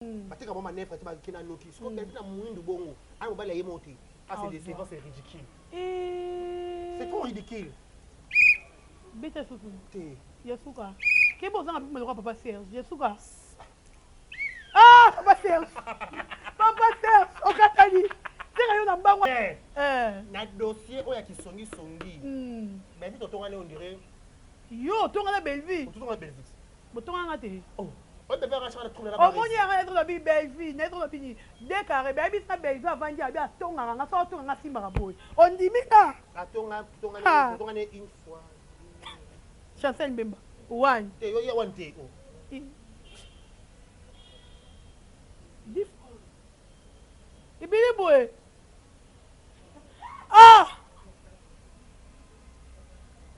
Bateka bango manèvre te, bakenda noki. Sikoyo Bellevue na muindu bongo, aza mobali ya ye moko te. Ah c'est decevant, c'est ridicule. C'est trop ridicule. Beta susu. Te. Ya suka. Keba ozanga pema lokola papa Serge. Ya suka. Ah papa Serge. Papa Serge okatani. Seka yo na mbango. Eh. Na dossier oyo ya kisongi songi. Bellevue totongani on dirait. Yo otonga na Bellevue. Otonga na Bellevue. Botonga nga te. Oh. Oyo bebe arrache na trouble na ba. Omoni yanga na bi Bellevue, na na bini de carré ba yebisa Bellevue avandi abi atongaka nga so atonga nga simbaka boye. Ondimi nga. Atonga tonga ne tonga ne une fois. Chancel Mbemba. One. Te yo ya one te. Oh. 10 fois. Ebele boye. Ah!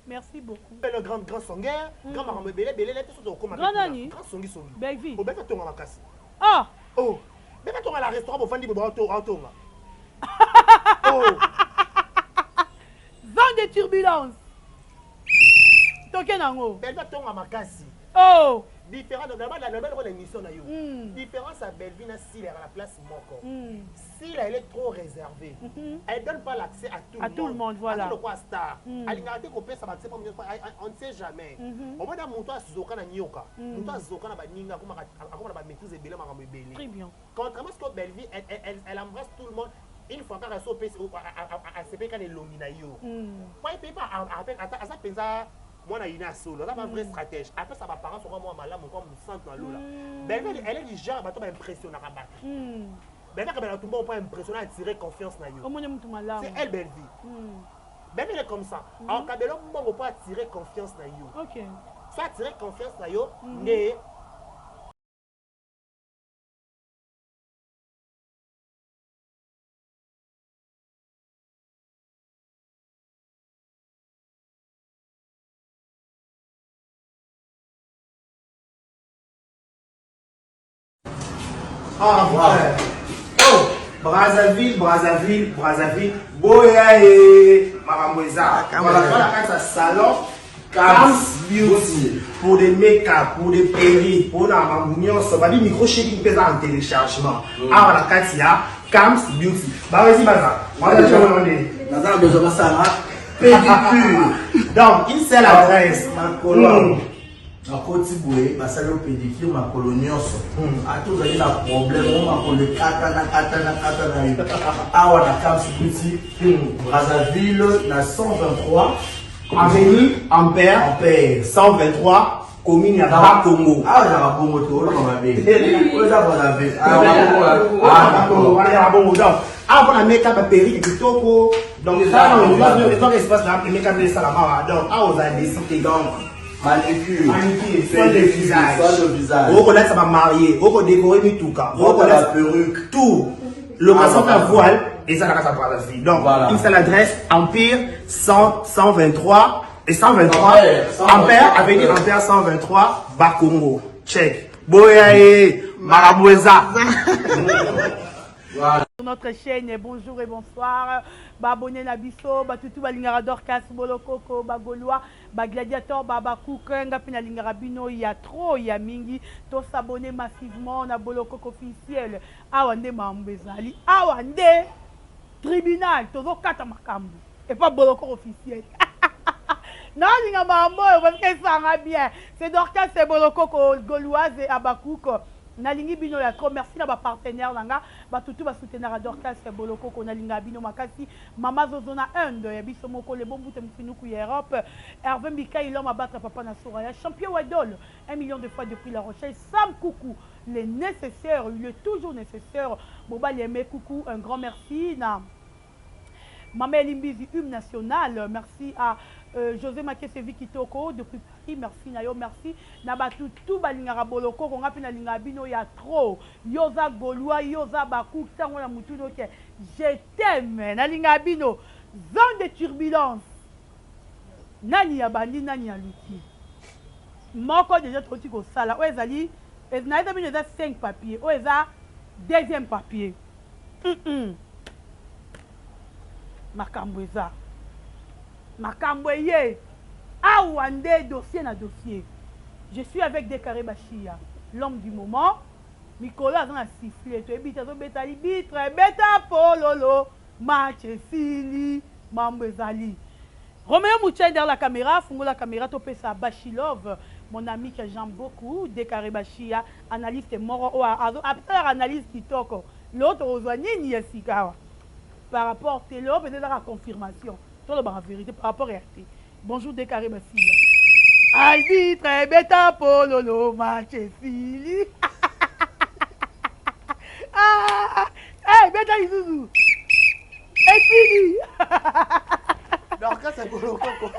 Merci beaucoup. Le grand grand songueur, grand makambo ebele ebele na biso tokoma. Grand nani? Grand songi songi. Bellevue. Obeta tonga makasi. Ah! Oh. Beta tonga la restaurant bofandi bo ba to tonga. Oh. Zone de turbulence. Toke nango. Bellevue tonga makasi. Oh. Différent de la la la émission na yo. Différence à Bellevue na Sila à la place moko. Sila elle est trop réservée. Elle donne pas l'accès à tout à le tout monde. le monde, voilà. Aza lokola star. Alingaka te kopesa ba accès po on ne sait jamais. Omona moto azoka na nyoka, moto azoka na baninga akoma akoma na ba maîtrise ebele makambo ebele. Très bien. Contrairement à ce que Bellevue, elle embrasse tout le monde. Une fois kaka so opesi asepeli kaka elongi na yo. Po epe pa aza mpenza mwana yina solo, aza ba vrai stratège. Apesa ba parents soko mwa malamu kwa mosantu na lola. Bellevue, elle est du genre bato ba impressionnaka bato. Bellevue akabela tumba po impressionner, attirer confiance na yo. Omoni mutu malamu. C'est elle Bellevue. Bellevue elle est comme ça. Akabela mbongo po attirer confiance na yo. OK. So attirer confiance na yo nde Ah, ouais. Oh, Brazzaville, Brazzaville, Brazzaville. Boya e makambo eza. Voilà, voilà kati ya salon Cams Beauty pour des make-up, pour des perruques, pour na makambo nyonso. Babi micro shaking mpe eza en téléchargement. Awa na kati ya Cams Beauty. Bawezi baza. Wana tshona nde. Naza na besoin basala pédicure. Donc, une seule adresse. Makolo. Nakoti boye basali yo pédicure makolo nyonso. Ata ozali na problème o makolo ekatana katana katana yo. Awa na Cams Beauty, Brazzaville na 123 Avenue Ampère, Ampère. 123, commune ya Bakongo. Awa ezalaka bongo te, oloba mabe. Oyo eza Brazzaville. Ah, Bakongo, wana ya Bakongo. Donc, awa mpona make-up ya perruque kitoko. Donc, Eza ça, na eza espace na make-up nde esalama awa. Donc, awa ozala décidé. Donc, manicure, Manicure, soin de visage. Soin de visage. Okolatisa ba marié, okodécorer mituka, Vente ya ba perruque. tout. Location Ah, ya voile eza na kati ya Brazzaville. Donc, Voilà. une seule adresse, Empire 100, 123 et 123 Ampère, 123. Ampère, avenue Ampère 123, Bakongo. Check. Boya e makambo eza. Voilà. Notre chaîne, bonjour et bonsoir. Ba abonné na biso, ba tutu ba lingara Dorcas Bolokoko, ba Gaulois, ba Gladiator, ba Bakouk, nga pe na lingara bino ya trop ya mingi. To s'abonner massivement na Bolokoko officiel. Awa nde mambo ezali. Awa nde tribunal tozokata makambo. Et pas Bolokoko officiel. Nalinga mambo oyo parce que esanga bien. C'est Dorcas et Bolokoko Gauloise et Abakouk. Nalingi bino ya trop. Merci na ba partenaire na nga. Batutu basoutenaka Dorcas Bolokoko, nalinga bino makasi. Mama Zozo na Inde ya biso moko le bon boute mufinuku ya Europe. Hervé Mbikai l'homme à battre papa na Soraya. Champion Wadol, 1 million de fois depuis La Rochelle. Sam Koukou, le nécessaire, il est toujours nécessaire. Boba Liemé Koukou, un grand merci na Mama Elimbizi, hymne national. Merci à José Makese Kitoko depuis Paris. Merci na yo, merci. Na batu tout balingaka Bolokoko, nga pe nalinga bino ya trop. Yoza Gaulois, yoza Bakouk, tango na mutu noke. Je t'aime. Nalinga bino. Zone de turbulence. Nani ya bandi, nani ya luki. Moko déjà toti ko sala. Oyo ezali, na eza bino eza 5 papiers. Oyo eza deuxième papier. Makambo eza. Makambo eye. Awa nde dossier na dossier. Je suis avec Dekaré Bachia, l'homme du moment. Mikolo aza na sifflet, toyebi te azobeta libitre, beta pololo, match esili, mambo ezali. Roméo Mouchen derrière la caméra, fungola caméra topesa Bashilov, mon ami que j'aime beaucoup, Dekare Bashia, analyste moko oyo asalaka analyse kitoko. Lelo tokozwa nini ya sika awa par rapport te lelo mpenza ezaka confirmation, tolobaka vérité par rapport ya te. Bonjour Dekare Bashia. Arbitre beta pololo, match esili. Ah, hey, beta lisusu esili. Dorcas Bolokoko,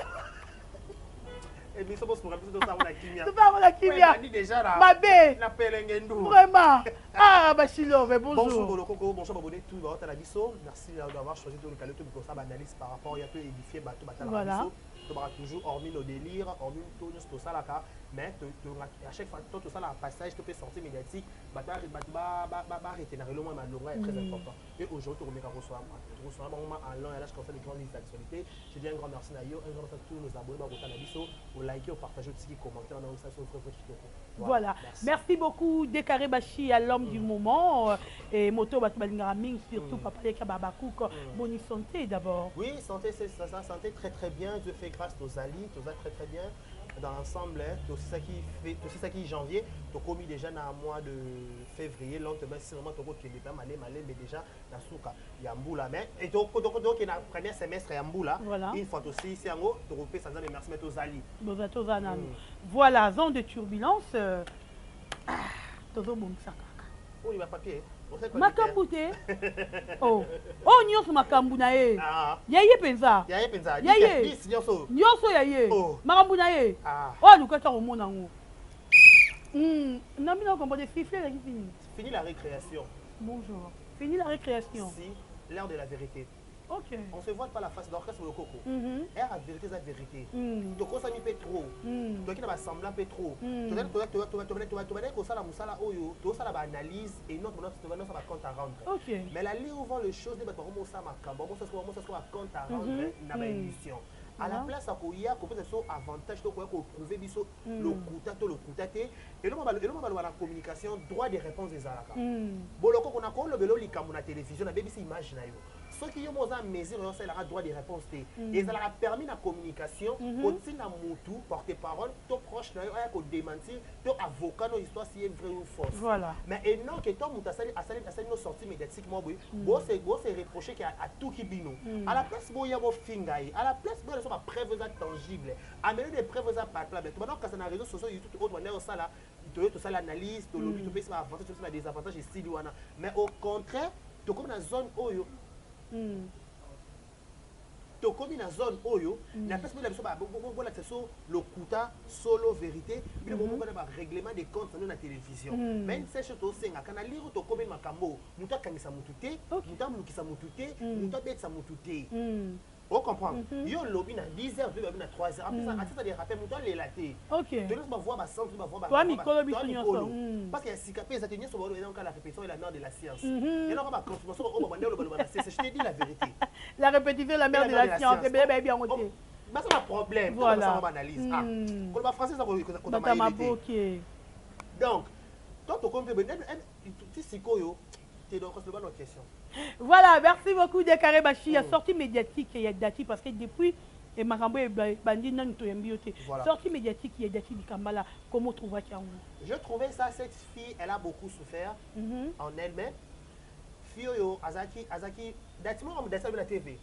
émission bosunga biso tosala na kimia. Tosala na kimia. Ebandi déjà na mabe na pelengendu. Vraiment. Ah, Bashilove, bonjour. Bonjour Bolokoko, bonjour abonné tout baotala biso. Merci d'avoir choisi de nous tout comme ça analyse par rapport ya to édifier bato batala biso. Tobaka toujours hormis nos délires, hormis tout nyonso tosalaka, mais à chaque fois to tosala passage to pe sortie médiatique, bato baretenir eloko mwa malonga est très important. Et aujourd'hui tokomeka koswana bango ma en long et large comme ça les grandes listes d'actualité. Je dis un grand merci na yo, un grand merci à tous nos abonnés bakotala biso, olike, opartage, otiki commentaire na osala so vrai vrai kitoko. Voilà. Merci. Merci beaucoup Dekare Bashi à l'homme du moment et moto bato balingaka mingi, surtout papa leka Babakouk. Bonne santé d'abord. Oui, santé, c'est ça, ça, santé très très bien. Dieu fait grâce aux alliés, tout ça très très bien. Dans l'ensemble, hein, tout ça qui fait, tout ça qui janvier, tout commis déjà dans le mois de février, lentement, sûrement, tout qui est pas mal, mal, mais déjà dans souka, il y a mboula, mais et donc il y a le premier semestre il y a mboula. Voilà. Une fois aussi, c'est en haut, tu refais sans merci mais aux alliés. Voilà, zone de turbulence. Ah, tozobongisa kaka. Oh, il va papier. Makambo te. Oh, oh, nyonso makambo na ye. Ah. Ya ye mpenza. Ya ye mpenza. Ya ye. Dix nyonso. Nyonso ya ye. Oh. Makambo na ye. Ah. Oyo alukaki komona yango. Nami na comprendre sifflet elaki fini. Fini la récréation. Bonjour. Fini la récréation. Si, l'heure de la vérité. Ok. On se voile pas la face, Dorcas Bolokoko. Heure à vérité, c'est la vérité. Tokosami mpe trop. Toki na basemblant mpe trop. Tobandaki kosala mosala oyo, tosala baanalyse et non tobandaki kosala bacompte à rendre. Mais la lire ouvant les choses nde bato bakomosala makambo, bamosala bacompte à rendre na baémission. À la place ya koya kopesa biso avantage to koya koprouve biso lokuta to lokuta te, eloko baloba na communication, droit de réponse ezalaka. Bolokoko, na kolobela likambo na télévision, nabebisi image na yo, soki yo mo oza mesure oyo osalelaka droit de réponse te, ezalaka permis na communication kotinda mutu porte parole to proche na yo aya kodémentir to avocat no histoire si est vrai ou fausse. Mais enoke to moto asali no sortie médiatique moko boye, bose reproche ke atuki bino, à la place boya bofinga ye, à la place boya so bapreuve eza tangible, amene de preuve eza palpable. Tobanda kokasa na réseau sociaux, YouTube oyo tobanda osala, toye tosala analyse, tolobi, topesi baavantage, topesi badésavantage, esili wana. Mais au contraire, tokomi na zone oyo, tokomi na zone oyo na place boyela biso, bolakisa biso lokuta, solo, vérité, bino bomoko na barèglement des comptes nano na télévision. Mais une seule chose tosengaka na lire, tokomi makambo, moto akangisa motu te, moto amulukisa motu te, moto abetisa motu te. Ocomprendre? Yo olobi na 10 heures, toyebi na 3 heures, en plus atisa des rappel, moto alela te. Toyesi bavoi bacentre, bavoi. Toa mikolo biso nyonso. Parce que ya sika mpe eza te, nyonso baolo eza la répétition est la mère de la science. Eloko baconfirmation oyo babande oloba na sese, je te dis la vérité. La répétition est la mère de la science, ebele bayebi yango te. Baza na problème. Voilà. Baanalyse koloba français eza bata maboke. Donc to tokomi mpe ti sikoyo te, donc loba na question. Voilà, merci beaucoup Dekare Bashi. Ya sortie médiatique ya Dati, parce que depuis et makambo ebandi nanu toyambi yo te. Sortie médiatique ya Dati Dikambala, comment trouvaki yango? Je trouvais ça, cette fille, elle a beaucoup souffert en elle-même. Fille oyo azalaki Dati moko, Dati abi na TV,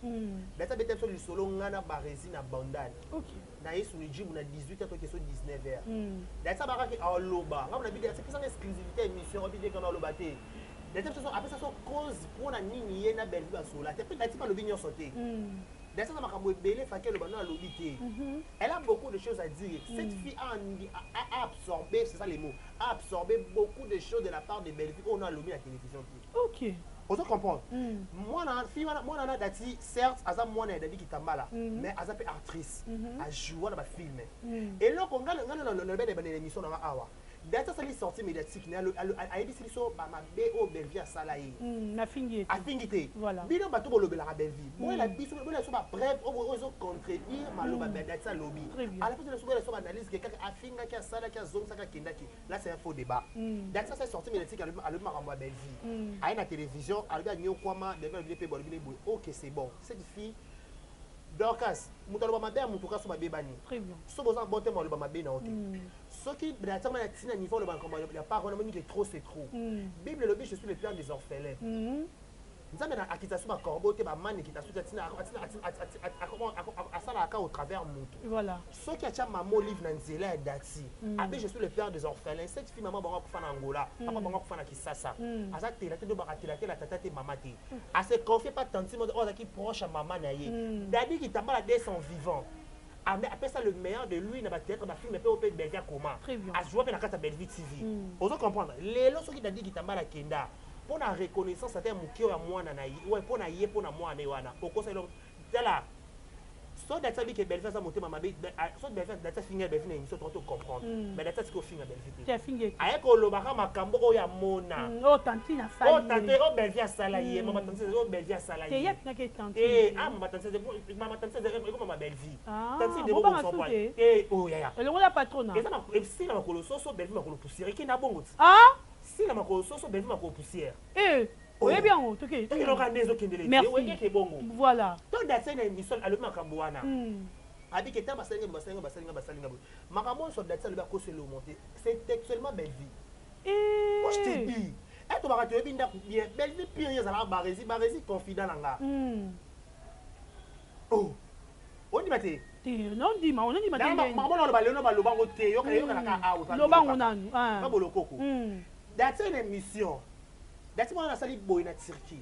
Dati abeta biso lisolo, nga na Baresi na Bandane na ye suni jibu na 18 heures, toke so 19 heures. Dati abakaki aloba, nga na bi Dati apesanga exclusivité émission, abi ndenge na aloba te. Dati biso apesa so cause mpona nini ye na Bellevue basola te. Mpe Dati balobi nyonso te. Dati aza makambo ebele faki aloba no alobi te. Elle a beaucoup de choses à dire, cette fille a absorbé, c'est ça les mots, a absorbé beaucoup de choses de la part de Bellevue oyo no alobi na télévision te. Ozo comprendre? Mwana fille wana, mwana na Dati, certes aza mwana ya Dadi Kitambala, mais aza mpe actrice, ajoua na bafilme. Eloko nga nalobi na ebandela émission nanga awa. Dati asali sortie médiatique na ayebisi biso bamabe oyo Bellevie asala ye. Afingi ye te. Afingi te. Voilà. Bino bato bolobelaka Bellevie, boyela biso, boyela biso bapreuve oyo ezocontredire maloba Dati alobi. Très bien. Ala mpe boyela biso baanalyse ke kaka afingaki, asalaki, azongisaki, akendaki. Là, c'est un faux débat. Dati asali sortie médiatique, alobi makambo ya Bellevie, aye na télévision, alobi anyokwama Bellevie, alobi mpe alobi ne boye. Ok, c'est bon. Cette fille Dorcas, moto aloba mabe ya motu kaso babebani. Très bien. So boza bon te, aloba mabe na yo te. Soki Dati na ntina niveau aloba makambo ya part wana, moni ke trop, c'est trop. Bible elobi: "Je suis le père des orphelins." Nzambe na akita so bacorbeau te, bamani ekita so te, atina asalaka au travers motu. Soki atya mama Olive na nzela ya Dati, abe: "Je suis le père des orphelins." Cette fille, mama bango akufa na Angola, papa bango akufa na Kisasa. Aza tela te, nde bakatela te, la tata te, mama te. Ase confie pas tantine oyo azalaki proche ya mama na ye. Dadi Kitambala, de son vivant, apesa le meilleur de lui na bathéâtre, bafilm mpe oyo mpe Bellevie akoma, Très bien. azwa mpe na kati ya Bellevie TV. Ozo comprendre, lelo soki Dadi Kitambala akenda mpo na reconnaissance ata ya moke oyo ya mwana na ye, oyo mpo na ye, mpo na mwana ye wana, okosa eloko. Tala, so Dati abiki Bellevie aza motema mabe, so Bellevie, Dati afinga Bellevie na émission, to comprendre. Mais Dati atiki ofinga Bellevie te. Te. Afingi ye te. Aye kolobaka makambo oyo amona. Oyo tantine oyo asali. Tante oyo Bellevie asala ye, mama tante oyo Bellevie asala te, ye ye. apinaki tantine. Eh, ah, mama tante, mama tante ekoma Bellevie. Ah, tante de bobanga bongo su te. te, oyo yaya. Elongola patrona. Eza esila makolo soso, Bellevie makolo poussière, ekenda bongo ti. Ah. Sila makolo soso, Bellevie makolo poussière. Eh, oyebi yango toke. Tokelaka nde ezokendele. Merci. Oyekeke bongo. Voilà. To Dati na émission alobi makambo wana. Abiki ete basalinga, basalinga, basalinga, basalinga boye. Makambo nyonso Dati alobi, akosela omonte, c'est textuellement Bellevie. Eh. Moi, je te dis, e tobaka, toyebi ndako bien. Bellevie pire, ye ezalaka Baresi, Baresi confident na nga. Oh, ondima te? Te, nondima, onondima te ndeni. Makambo na oloba lelo, balobango te, yokanaka awa. Lobango nanu, ah. Babolokoko. Dati na émission, Dati mwana asali boye na Turquie,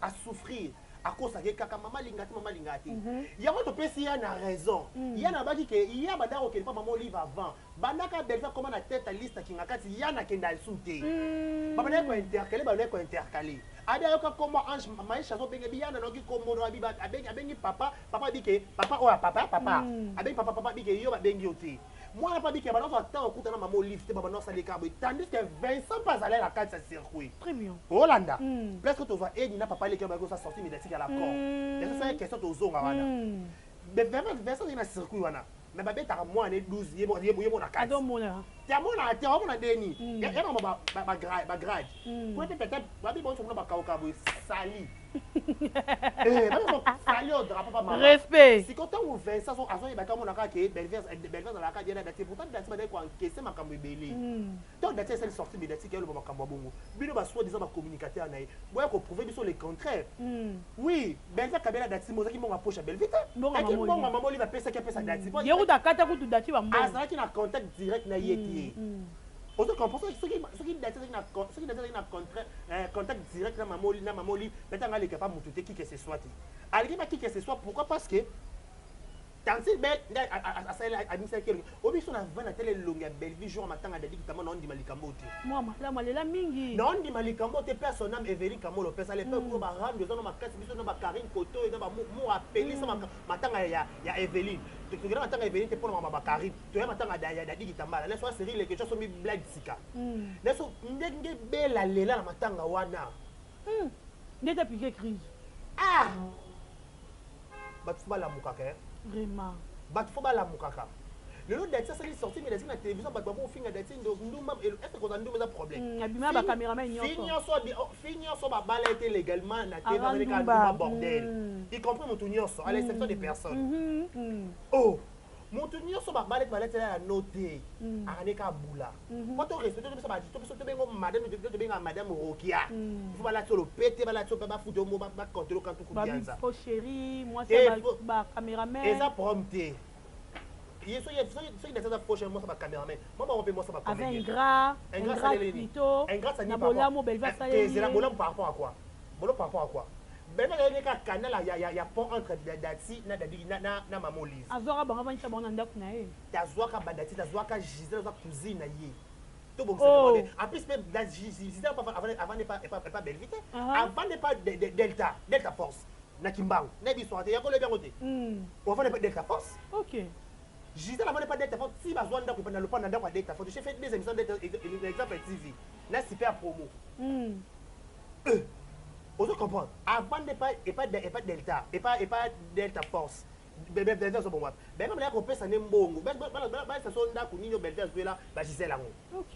asouffrir, akosaki kaka mama alinga te, mama alinga te. Yango topesi ya na raison. Ya na baki ke ya banda kokende mpa mama Olive avant, bandaka Bellevie akoma na tête ya liste, akinga kati ya nakenda lisusu te. Babandaki kointercale, babandaki kointercale. Abi ayoka kombo Ange Maisha, azobenge bi yana nayoki kombo no. Abi abengi papa, papa abi ke papa oyo ya papa ya papa. Abengi papa, papa abi ke yo babengi yo te. Mwana mpe abike banda ozwa ntango okutana mama Olive te, babanda osala boye, tandis que Vincent mpe azalaki na kati ya circuit. Très bien. Olanda presque tozwa edi na papa eleki, bayaki kosa sortie médiatique ya l'accord. Eza so question tozonga wana. Vincent azalaki na circuit wana, mais babetaka mwana 12, ye mo na kati. Azomona. Te, amonaka te, amona ndeni ya mama bagrade kuna mpe peut-être babi bonso kuna bakauka boye, sali sali oyo drapeau pa mama. Respect. Siko ntango Vincent azoyebaki, amonaka ke Bellevie azalaka bien na Dati. Pourtant Dati bandaki koencaisse makambo ebele. Ntango Dati esali sortie médiatique, aloba makambo ya bongo, bino basoi-disant bacommunicateur na ye boya koprouve biso le contraire. Oui, Bellevie akabela Dati, mozaki mbongo ya poche ya Bellevie te. Mbongo ya Eki Mama mbongo ya Olive. mama Olive apesaki, apesa Dati. Ye kutu akata kutu Dati bambongo. Azalaki na contact direct na ye te. Ozo comprendre, soki Dati azalaki na contact direct na mama Olive, peut-être anga aleka pa motu te, qui que ce soit te. Aleki pa qui que ce soit, pourquoi? Parce que tantine Belle nde asaleli, abimisaki elongi oyo biso na 20 na tele, elongi ya Bellevie jour ya matanga Dadi Kitamba. Na ondima likambo te. Mwa malamu alela mingi. Na ondima likambo te. Mpe son âme, Eveline Kamolo opesa le mpe kuna barando eza no makasi biso na bakarine koto eza bamour apelisa matanga ya Eveline. Tokenda matanga ya Eveline te mpona mama bakarine, toya matanga ya Dadi Kitambala. Neso aseri leke so asombi blague sika neso ndenge bela lela na matanga wana. Nde te apike crise. Ah, bato fo balamukaka, eh. Vraiment. Bato fo balamukaka. Lelo Dati asali sortie médiatique na télévision, bato bakofinga Dati ndumba. Est ce koza ndumba eza problème? Abima bacameraman nyonso. Fille nyonso babala ete légalement na te, Aza bazalika ndumba. ndumba, bordel. Y compris motu nyonso, à l'exception des personnes. Oh, motu nyonso babala ete baletela ya no te, akaneka abula po to respecte biso, to biso tobengo madame, to tobenga madame Rokia. Il faut balati oyo lopete, balati oyo mpe bafuta omo bakontelo kantuku. Babi Bianza. Faux chéri mwasi Eh, ya bacameraman. Eza problème te. Ye soki Dati aza faux chéri mwasi bacameraman, mwa bango mpe mwasi aza bacomédien. Ingrat. Ingrat. Ingrat. Asaleli nini? Plutôt Ingrat sani na par rapport- bolamu Bellevie Eh, asaleli. te, zela, bolamu par rapport à quoi? Bolamu par rapport à quoi? Bellevie azalaki kaka canal ya pont entre Dati na Dadi na mama Olive. Azwaka bango, avandisa bango na ndako na ye. Tazwaka badati, tazwaka Gisele, azwa cousine na ye. Oh. En plus mpe Gisele avandi epa Bellevie te. Ah. Avandi epa Delta Force na Kimbangu na biso te, yakolobi yango te. Avandi epa Delta Force. Gisèle amoni pa Delta Force ti bazwa ndako epa na lopango na ndako ya Delta Force. J'ai fait des émissions Delta exemple ya TV na super promo. Ozo comprendre? Avant nde epa epa epa Delta, epa epa Delta Force. Belvie azo bongo wapi? Belvie amelaka kopesa nde mbongo. Balisa so ndako nini oyo Belvie azwela ba Gisèle yango.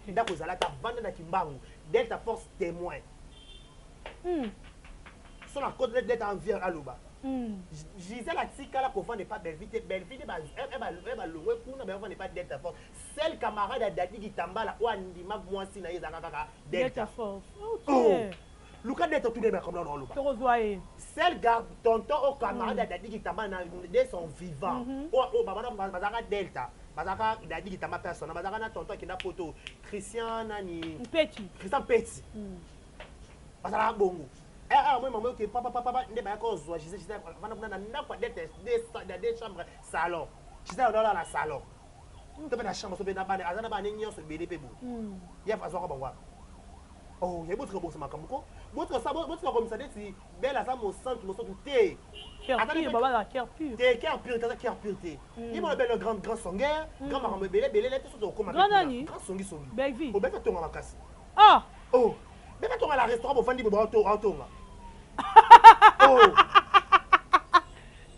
Ndako ezalaka vanda na Kimbangu. Delta Force témoin. So na côte Delta en vie aloba. Gisèle atikala kovanda epa Belvie te. Belvie nde balongwe kuna bayovanda epa Delta Force. Seul camarade ya Dadi Kitambala oyo andima mwasi na ye ezalaka kaka Delta Force. Oh. Luka Delta tuna makambo na oloba. Tokozwa ye. Seul garde tonton oyo camarade ya Dadi Kitambala na de son vivant. Oyo babana bazalaka Delta. Bazalaka Dadi Kitamba personne. Bazalaka na tonton akenda poto Christian nani? Mpeti. Christian Mpeti. Bazalaka bongo. Eh moi maman ke papa papa papa nde bayaka kozwa Gisèle. Gisèle vanda kuna na ndako ya Delta ya deux chambres salon. Gisèle alala na salon. To pe na chambre so pe na bana aza na bana nyonso ebele pe boye. Ye azwaka bango wapi? Oh, ye botika bosa makambo ko. Botika sa botika komisa neti Belle aza mosantu mosantu te. Cœur pur, baba la cœur pur. Te cœur pur, aza cœur pur te. Ye mona Belle grand grand songueur, grand makambo ebele ebele na te soto okoma. Grand nani? Grand songi songi. Bellevie. Obeta tonga makasi. Ah. Oh. Beta tonga la restaurant bofandi bo auto autonga. Oh.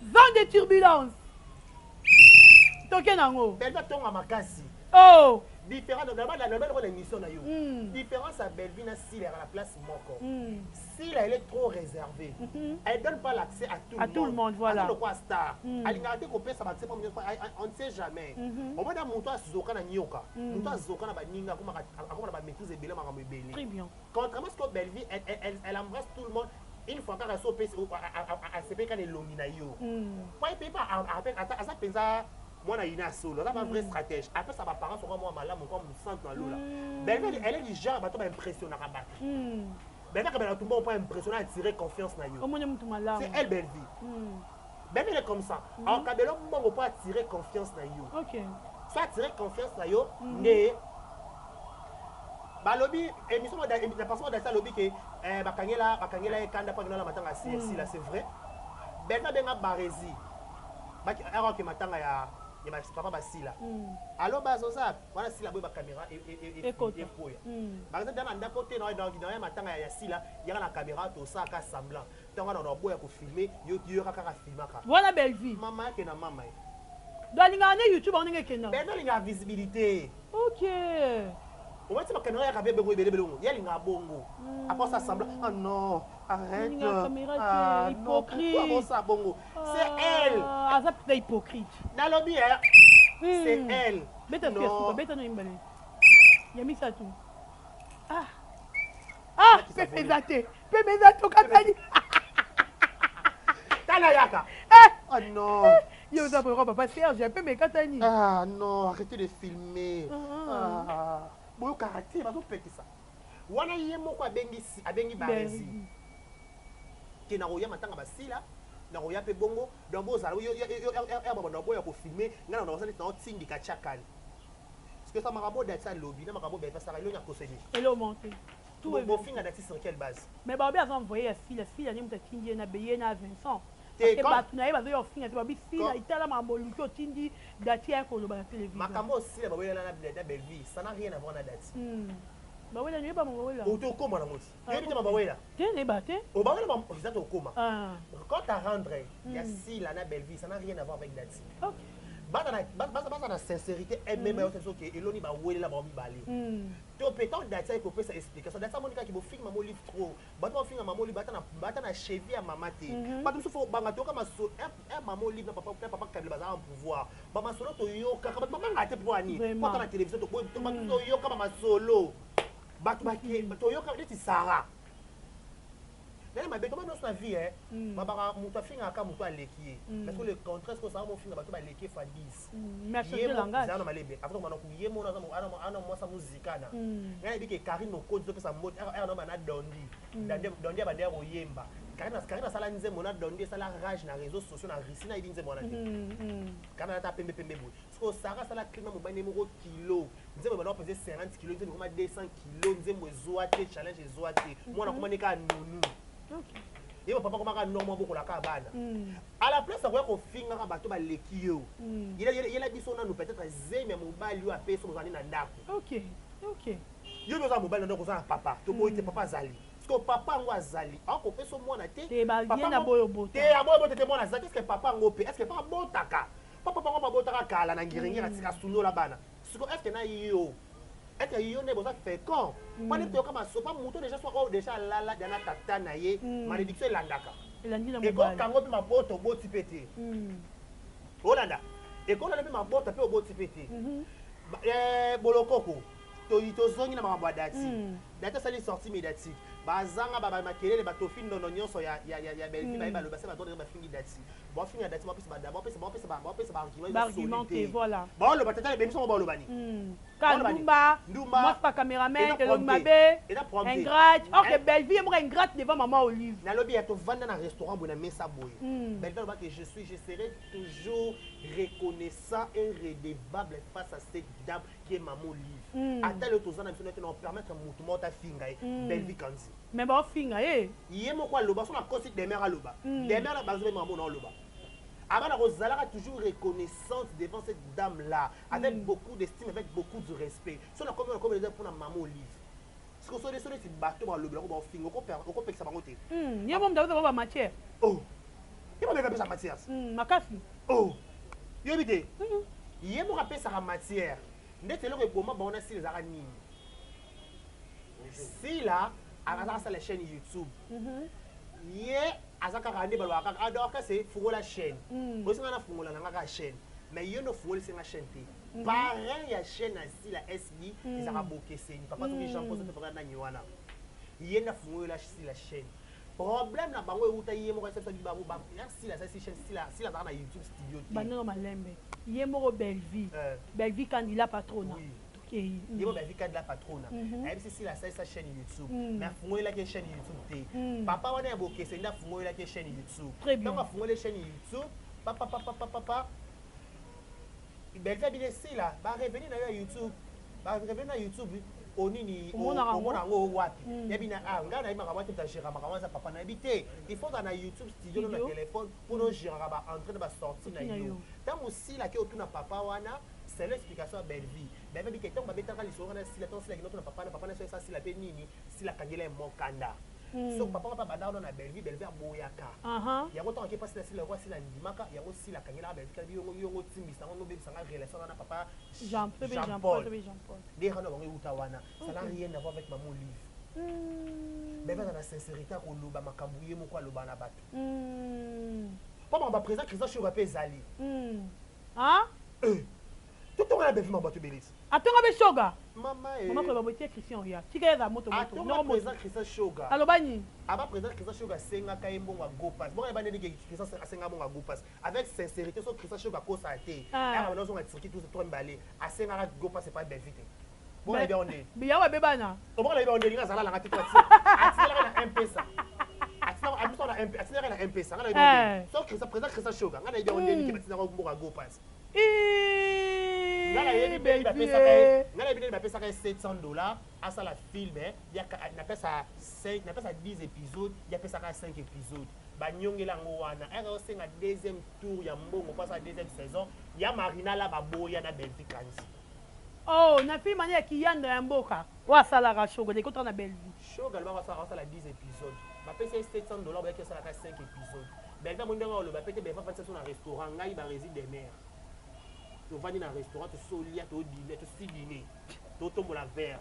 Zone de turbulence. Toke nango. Belle tonga makasi. Oh. Différent de la la émission na yo. Différence à Bellevue na Sila à la place moko. Sila elle est trop réservée. Elle donne pas l'accès à tout à le tout le monde, voilà. Le quoi star. Alingaka te kopesa ba on ne sait jamais. Au moins moto azoka na nyoka. Moto azoka na baninga akoma akoma na ba maîtrise ebele makambo ebele. Très bien. Contrairement à ce que Bellevue elle embrasse tout le monde. Une fois kaka so pesi asepeka na elongi na yo. Po epe pa aza penza mwana ina solo, aza ba vrai stratège. Apesa ba parents soko mwa malamu kwa mosantu na lola. Bellevue elle est du genre bato ba impressionnaka bato. Bellevue akabela tumba po impressionner attirer confiance na yo. Omoni mutu malamu. C'est elle Bellevue. Bellevue elle est comme ça. Akabela mbongo po attirer confiance na yo. OK. So attirer confiance na yo nde balobi émission na passement d'Assa lobi ke bakangela bakangela ekanda pa ngela matanga si là c'est vrai. Bellevue abenga Barezi. Baki ara ke matanga ya ya papa basila. Allo bazoza wana sila boye ba caméra ekoya. Par exemple dans ndako te na na matanga ya sila ya na caméra to ça ka semblant. Tango na boya ko filmer yo yo kaka ka filmaka. Voilà Bellevue. Mama ke na mama. Do linga ne YouTube on ngeke na. Bellevue linga visibilité. OK. On va dire caméra ya kabebe ko ebele belongo. Ya linga bongo. Après ça semblant. Ah non, arrête. Ah, hypocrite. Pourquoi ça bongo? C'est elle. Ah ça peut hypocrite. Nalobi hein. C'est elle. Beta fiasco, beta no imbale. Ya misa tout. Ah. Ah, pepe zate. Pepe zate okatani. Tala yaka. Oh non. Yo za pour papa Serge, pepe katani. Ah non, arrêtez de filmer. Ah. Boyo caractère bazo pekisa. Wana ye moko abengi abengi Barezi. Ke na roya matanga basila. Na roya pe bongo donc bozala yo yo yo baba na boya ko filmer ngana na wasali na otindika chakali. Parce que ça makambo dati lobby na makambo ba sara ilonya koseni. Hello monté. Tout est bon finga dati sur quelle base? Mais babi a envoyé à Sila, Sila ni mutati na beye na Vincent. Parce que batu na ye bazo yo finga babi Sila itala mambo luki otindi dati ya ko loba na télévision. Makambo Sila babi na na Bellevue, ça n'a rien à voir na dati. Bawela ni ba mawela. Auto koma na ngoti. Yebi te mabawela. Te ne ba te. O bawela ba za to koma. Quand à rendre, il y a Sila na Bellevue, ça n'a rien à voir avec dati. OK. Baza na sincérité elle-même yo so ke eloni ba welela ba mibale. To peut-être dati ko pesa explication. Dati monika ki bo film mama olive trop. Bato ba finga mama olive bata na cheville ya mama te. Bato musufu banga to kama so un mama olive na papa Kabila baza en pouvoir. Ba masolo to yoka ba mama ngate po ani. Po ta na télévision to bato to yoka ba masolo. Bato ba ke to yoka neti Sarah. Nani mabe comment nous na vie hein. Babaka mutu afinga ka mutu aleki. Parce que le contraire ce que ça mo finga bato ba leki fa 10. Mais changer langage. Zana malebe. Après on ko yemo na ana ana mwasa muzikana. Ngai bi ke Karine Mokonzi pesa mbote er no bana Dondi. Dondi ba der oyemba. Karine sala nzembo na Dondi sala rage na réseaux sociaux na Russie na nzembo na te. Kana ta pembe pembe boye. Parce que Sarah sala climat mo bane moko kilo. Nzembo ba peser 50 kilos, nzembo koma 200 kilos, nzembo ezoate challenge ezoate. Mwana koma neka nunu. Okay. Ye papa komaka normal bokolaka bana. À la place akoya kofingaka bato baleki yo. Yela biso nanu peut-être zemi ya mobali oyo apesi ozali na ndako. Ok. Yo mpe oza mobali na ndako, oza na papa, toboyi te, papa azali. Parce que papa yango azali, akopesa mwana te. Te, ba- Papa ye na boyo bota. Te, aboyo bota te, mwana azali. Est-ce que papa yango mpe, est ce que papa abotaka? Papa yango babotaka kala na ngiringiri, atika sundola bana. Siko est ce que na yo, est ce que yo nde boza fécond? Mpo nde toyoka masopa moto déjà, so oyo déjà alala dia na tata na ye, malédiction elandaka. Elandi na mobali. Ekokango mpe mabota oboti mpe te. Olanda, ekolanda mpe mabota mpe oboti mpe te. Bolokoko, tozongi na makambo ya Dati. Dati asali sortie médiatique, bazanga makelele, batofi ndondo nyonso ya Belvi. Baye baloba se bato bafingi Dati, bafinga Dati, bapesa baargument baargument te, voilà. Baoloba tata ebemiso ngo, baoloba nini? Ka ndumba. Ndumba. Mwasi pa cameraman. Eza elongi prompte. Mabe. Eza prompte. Ingrate, or que Eh. Bellevue ye moko ingrate devant Mama Olive. Nalobi ya tovanda na restaurant boye, na mesa boye, Belvi aloba que je serai toujours reconnaissant et redevable face à cette dame qui est Maman Olive. Ata lelo toza na biso nete na permettre motu moko tafinga ye, Belvi Kandi. Mais baofinga ye. Ye moko aloba so nakosi, demer aloba, demer na bazo mama na oloba abana kozalaka toujours reconnaissante devant cette dame là avec beaucoup d'estime, avec beaucoup de respect. So nakomi eza mpona Mama Olive. Siko so so neti bato balobelako, baofinga, okopekisa bango te. Ye mo mutu aza bamatière. Oh, ye moko apesa matière. Makasi. Oh, yoyebi te, ye moko apesaka matière. Ndeti eloko eboma bango na Sila ezalaka nini? Sila azaka asala chaîne YouTube, ye aza kaka nde balobaka kaka adorka se fungola chaîne. Osinga na fungola na nga kaka chaîne, mais ye no fungolisinga chaîne te. Parrain ya chaîne ya Sila SB ezalaka Bokeseni, papa soki Jean Paul, soki papa nani wana, ye nde afungolela Sila chaîne. Problème na bango euta ye moko asabi bango ya Sila asalisi chaîne. Sila, Sila azalaka na YouTube Studio te. Bandono malembe, ye moko Bellevue. Bellevue Kandila patrona. Tokei. Ye moko Bellevue Kandila patrona ayebisi Sila asalisa chaîne YouTube, mais afungolelaki ye chaîne YouTube te. Papa wana ya Bokeseni nde afungolelaki ye chaîne YouTube. Très bien. Ntango afungoli chaîne YouTube, papa papa papa papa Bellevue abini Sila barevenu na yo ya YouTube, barevenu na YouTube onini? Omona yango? Omona yango wapi? Yebi na ah, ngai nayebi makambo ate agéra makambo eza papa nayebi te. Il faut ozala na YouTube Studio no na Studio. téléphone mpona ogéraka baentrée na basortie na Sortie na yo. yo. Ntango Sila ake otuna papa wana, c'est l'explication ya Bellevue. Bellevue abike ntango babetaka lisolo wana, Sila, ntango Sila akende otuna papa na papa na so esa Sila mpe nini, Sila akangela ye mokanda. So papa wana mpe abanda wana na Bellevue, Bellevue aboyaka yango. Ntango ake mpasi na Sila yango, Sila andimaka yango, Sila akangelaka Bellevue kala yongo yongo timbisa yango, nobebisanga relation wana papa Jean Paul. Jean Jean Paul. Paul, Jean Paul. Nde rano bango euta wana, ça n'a rien à voir avec Mama Olive. Bellevue aza na sincérité ya koloba makambo ye moko aloba na bato. Mpo makambo ya président Christian Shoga mpe ezali. Ah? Totonga na Bellevue makambo bato ebelisi. Atonga mpe Shoga. Mama. Mama koloba boye tie Christian oya tika eza moto moto. Atonga Noko moto. président Christian Shoga. Aloba nini? Aba président Christian Shoga asengaka ye mbongo ya gopas. Bongo yeba ndenge Christian asenga mbongo ya gopas avec sincérité. So Christian Shoga akosala te. Ayaka bana ozonga Turquie tous trois mibale, asengaka gopas epai Bellevue te. Bongo nayebi yango nde. Biyango babebana. Obongo nayebi yango nde linga azala nanga te, atindelaka na Mpesa, atindelaka na Mpesa. Nga nayebi yango nde. So Christian, président Christian Shoga, nga nayebi yango nde ndenge batindaka mbongo ya gopas. Nga nayebi ndenge bapesaka ye, nga nayebi ndenge bapesaka ye 700 $ asala film. Napesa 5, napesa 10 épisode, ye apesaka 5 épisode, banyongela yango wana. Ayaka osenga deuxième tour ya mbongo mpo asala deuxième saison ya Marina la, baboya na Bellevue Kandi. Oh, na film ane ya kiyanda ya mboka oyo asalaka Shoga, ekotaka na Bellevue. Shoga alobaka asala 10 épisode, bapesa ye 700 $, boyaki asalaka 5 épisode. Bellevue amoni ndenge aloba pe te. Bellevue afandisa so na restaurant, ngai baresi de mer, tovandi na restaurant, tosolia, todîner, tosi dîner, totombola verre.